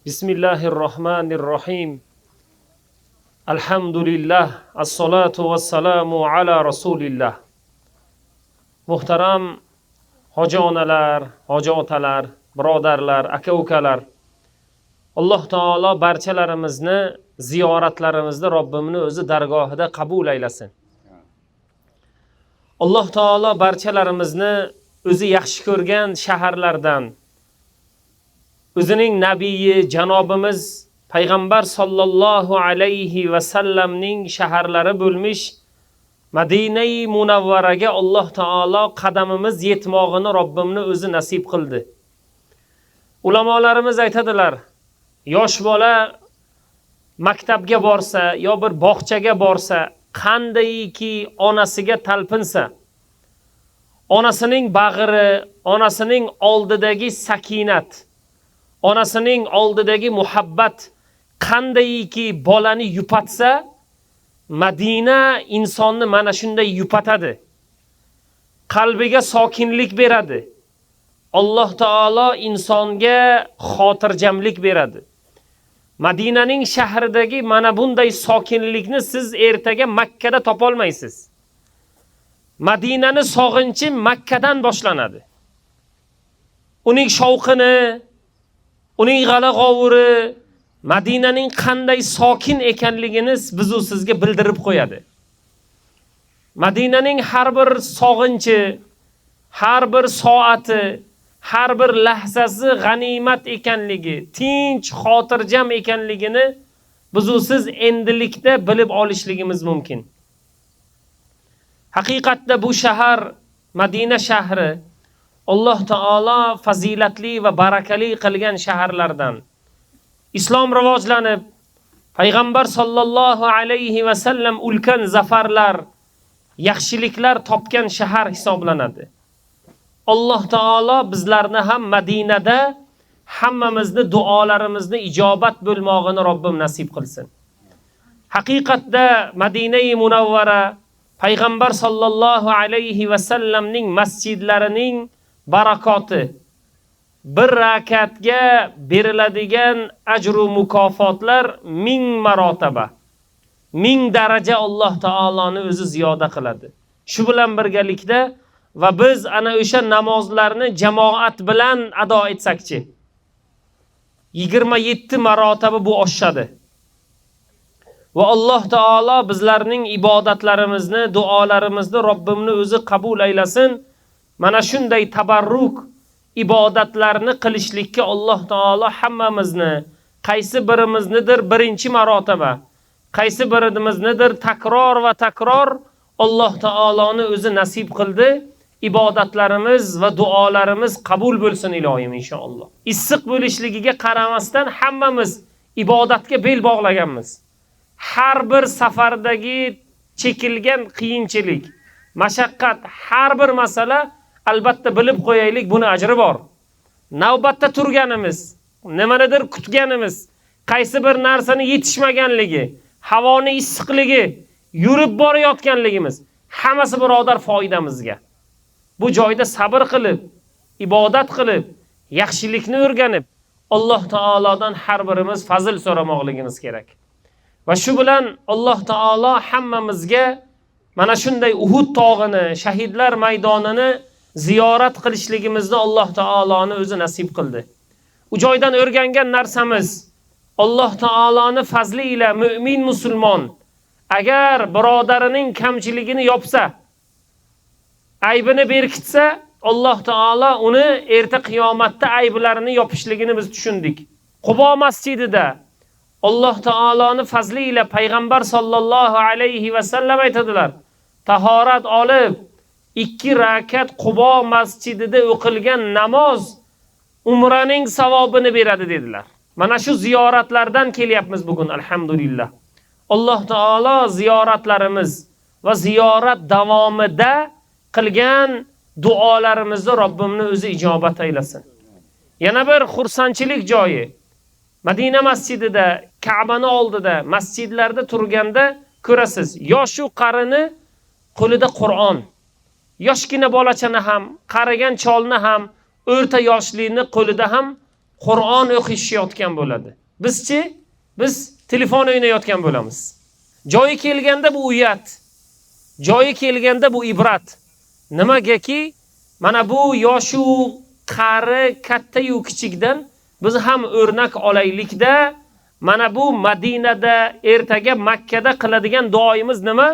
Bismillahir-Rohmanir-Rohim. Alhamdulillah, as-salatu was-salamu ala rasulillah. Muhtaram hoji onalar, hoji otalar, birodarlar, aka-ukalar. Alloh taolo barchalarimizni ziyoratlarimizni Robbimning o'zi dargohida qabul aylasin. Alloh taolo barchalarimizni o'zi yaxshi ko'rgan shaharlardan, o'zining nabiyi janobimiz payg'ambar sollallohu alayhi va sallamning shaharlari bo'lmish Madinai Munavvaraga Alloh taolo qadamimiz yetmog'ini Robbimni o'zi nasib qildi. Ulamolarimiz aytadilar, yosh bola maktabga borsa yo bir bog'chaga borsa, qandayki onasiga talpinsa, onasining bag'ri, onasining oldidagi sakinat, onasining oldidagi muhabbat qandayki bolani yupatsa, Madina insonni mana shunday yupatadi. Qalbiga sokinlik beradi. Alloh taolo insonga xotirjamlik beradi. Madinaning shahridagi mana bunday sokinlikni siz ertaga Makkada topolmaysiz. Madinani sog'inchi Makkadan boshlanadi. Uning shovqini, uning g'ala-g'ovuri, Madinaning qanday sokin ekanligini biz u sizga bildirib qo'yadi. Madinaning har bir sog'inchi, har bir soati, har bir lahzasi g'animat ekanligi, tinch, xotirjam ekanligini biz u siz endilikda bilib olishligimiz mumkin. Haqiqatda bu shahar, Madina shahri Alloh taolo fazilatli va barakali qilgan shaharlardan. Islom rivojlanib, payg'ambar sollallohu alayhi va sallam ulkan zafarlar, yaxshiliklar topgan shahar hisoblanadi. Alloh taolo bizlarni ham Madinada hammamizni duolarimizni ijobat bo'lmog'ini Robbim nasib qilsin. Haqiqatda Madinai Munavvara payg'ambar sollallohu alayhi va sallamning masjidlarining barakoti, bir rakatga beriladigan ajru mukofotlar 1000 marotaba, 1000 daraja Alloh taoloni o'zi ziyoda qiladi. Shu bilan birgalikda va biz ana o'sha namozlarni jamoat bilan ado etsakchi, 27 marotaba bu oshadi. Va Alloh taolo bizlarning ibodatlarimizni, duolarimizni Robbimni o'zi qabul aylasin. Mana shunday tabarruk ibodatlarni qilishlikka Alloh taolo hammamizni, qaysi birimiznidir birinchi marotaba, qaysi birimiznidir takror va takror Alloh taoloni o'zi nasib qildi. Ibodatlarimiz va duolarimiz qabul bo'lsin iloyim inshaalloh. Issiq bo'lishligiga qaramasdan hammamiz ibodatga bel bog'laganmiz. Har bir safardagi chekilgan qiyinchilik, mashaqqat, har bir masala albatta bilib qo'yaylik, buni ajri bor. Navbatda turganimiz, nimanidir kutganimiz, qaysi bir narsani yetishmaganligi, havoni issiqligi, yurib borayotganligimiz, hammasi birodar foydamizga. Bu joyda sabr qilib, ibodat qilib, yaxshilikni o'rganib, Alloh taolodan har birimiz fazl so'ramoqligimiz kerak. Va shu bilan Alloh taolo hammamizga mana shunday Uhud tog'ini, shahidlar maydonini ziyorat qilishligimizni Alloh taoloni o'zi nasib qildi. U joydan o'rgangan narsamiz, Alloh taoloni fazli ila mu'min musulmon agar birodarining kamchiligini yopsa, aybini berkitsa, Alloh taolo uni erta qiyomatda ayblarini yopishligini biz tushundik. Qubo masjidida Alloh taoloni fazli ila payg'ambar sollallohu alayhi va sallam aytadilar, tahorat olib 2 rakat Qubo masjidida o'qilgan namoz umraning savobini beradi dedilar. Mana shu ziyoratlardan kelyapmiz bugun alhamdulillah. Alloh taolo ziyoratlarimiz va ziyorat davomida qilgan duolarimizni Robbimni o'zi ijobat aylasin. Yana bir xursandchilik joyi Madina masjidida, Ka'bani oldida, masjidlarda turganda ko'rasiz, yoshu qarini qo'lida Qur'on. Yoshgina bolachani ham, qarigan cholni ham, o'rta yoshlikni qo'lida ham Qur'on o'qishayotgan bo'ladi. Bizchi, biz telefon o'ynayotgan bo'lamiz. Joyi kelganda bu uyat. Joyi kelganda bu ibrat. Nimagaki mana bu yoshu qari, katta-yu kichikdan biz ham o'rnak olaylikda, mana bu Madinada, ertaga Makkada qiladigan duoimiz nima?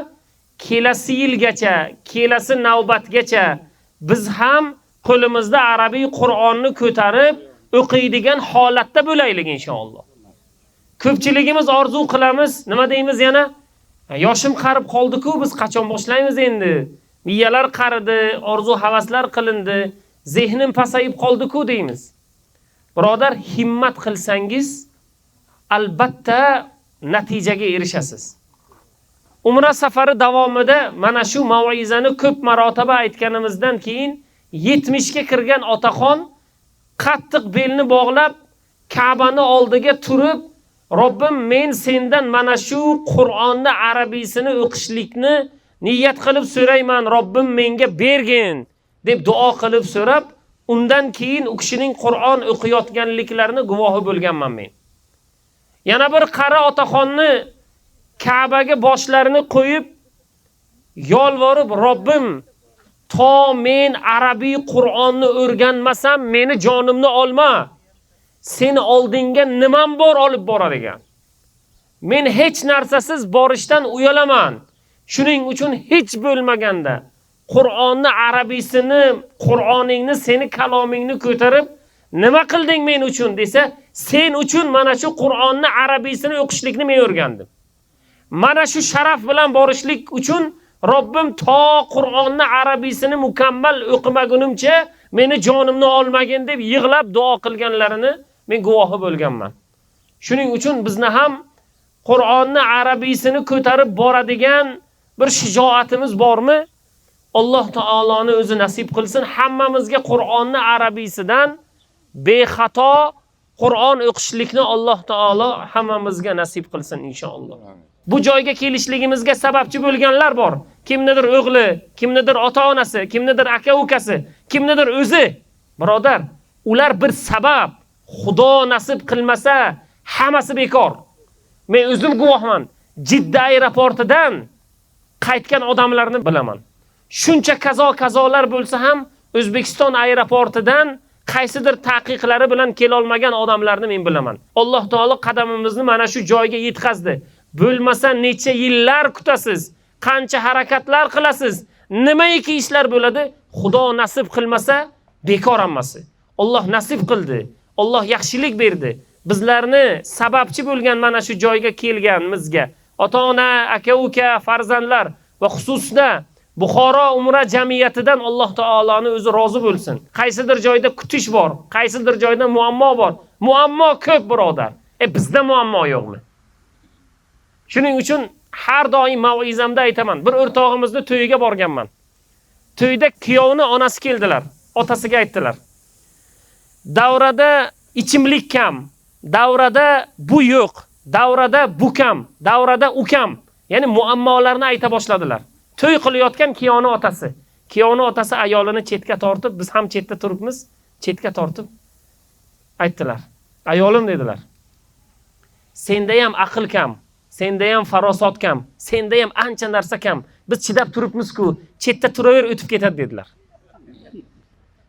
Kelasi yilgacha, kelasi navbatgacha biz ham qo'limizda arabiy Qur'onni ko'tarib o'qiydigan holatda bo'laylik inshaalloh. Ko'pchiligimiz orzu qilamiz, nima deymiz yana? Yoshim qarib qoldi-ku, biz qachon boshlaymiz endi? Miyalar qaridi, orzu havaslar qilindi, zehnim pasayib qoldi-ku deymiz. Birodar, himmat qilsangiz albatta natijaga erishasiz. Umra safari davomida mana shu mav'izani ko'p marotaba aytganimizdan keyin 70 ga kirgan otaxon qattiq belni bog'lab Ka'bani oldiga turib, Robbim men sendan mana shu Qur'onni arabiysini o'qishlikni niyat qilib so'rayman, Robbim menga bergin deb duo qilib so'rab, undan keyin u kishining Qur'on o'qiyotganliklarini guvohi bo'lganman men. Yana bir qari otaxonni Ka'baga boshlarini qo'yib yolvorib, Robbim to men arabiy Qur'onni o'rganmasam meni jonimni olma. Seni oldinga nimam bor olib boradigan. Men hech narsasiz borishdan uyalaman. Shuning uchun hech bo'lmaganda Qur'onni arabiysini, Qur'oningni, seni kalomingni ko'tarib nima qilding men uchun desa, sen uchun mana shu Qur'onni arabiysini o'qishlikni men o'rgandim. Mana shu sharaf bilan borishlik uchun Robbim to Qur'onni arabiysini mukammal o'qimagunimcha meni jonimni olmagin deb yig'lab duo qilganlarini men guvohi bo'lganman. Shuning uchun bizni ham Qur'onni arabiysini ko'tarib boradigan bir shijoatimiz bormi? Alloh taoloni o'zi nasib qilsin hammamizga Qur'onni arabiysidan bexato Qur'on o'qishlikni Alloh taolo hammamizga nasib qilsin inshaalloh. Bu joyga kelishligimizga sababchi bo'lganlar bor. Kimnidir o'g'li, kimnidir ota-onasi, kimnidir aka-ukasi, kimnidir o'zi. Birodar, ular bir sabab. Xudo nasib qilmasa hammasi bekor. Men o'zim guvohman. Jidda aeroportidan qaytgan odamlarni bilaman. Shuncha kazo-kazolar bo'lsa ham O'zbekiston aeroportidan qaysidir taqiqlari bilan kela olmagan odamlarni men bilaman. Alloh taolo qadamimizni mana shu joyga yetkazdi. Bo'lmasa necha yillar kutasiz, qancha harakatlar qilasiz, nimaiki ishlar bo'ladi, Xudo nasib qilmasa bekor hammasi. Alloh nasib qildi, Alloh yaxshilik berdi. Bizlarni sababchi bo'lgan mana shu joyga kelganimizga ota-ona, aka-uka, farzandlar va xususda Buxoro Umra jamiyatidan Alloh taoloni o'zi rozi bo'lsin. Qaysidir joyda kutish bor, qaysidir joyda muammo bor. Muammo ko'p birodar. Bizda muammo yo'qmi? Shuning uchun har doim mav'izamda aytaman. Bir o'rtog'imizni to'yiga borganman. To'yda kuyovni onasi keldilar, otasiga aytdilar. Davrada ichimlik kam, davrada bu yo'q, davrada bu kam, davrada u kam. Ya'ni muammolarni ayta boshladilar. To'y qilayotgan kuyovni otasi. Kuyovni otasi ayolini chetga tortib, biz ham chetda turibmiz, chetga tortib aytdilar. Ayolim dedilar. Senda ham aql kam, senda ham farosat kam, senda ham ancha narsa kam. Biz chidab turibmiz-ku, chetda turaver o'tib ketadi dedilar.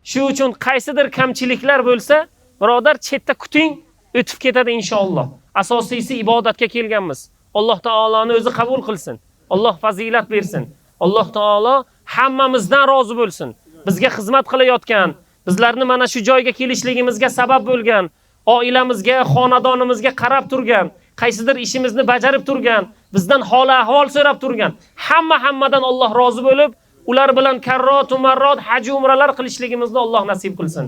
Shu uchun qaysidir kamchiliklar bo'lsa, birodar chetda kuting, o'tib ketadi inshaalloh. Asosiysi ibodatga kelganmiz. Alloh taoloni o'zi qabul qilsin. Alloh fazilat bersin. Alloh taolo hammamizdan rozi bo'lsin. Bizga xizmat qilayotgan, bizlarni mana shu joyga kelishligimizga sabab bo'lgan, oilamizga, xonadonimizga qarab turgan, qaysidir ishimizni bajarib turgan, bizdan hol ahvol so'rab turgan, hammadan Alloh rozi bo'lib, ular bilan karrot, umarrot, haj umralar qilishligimizni Alloh nasib qilsin.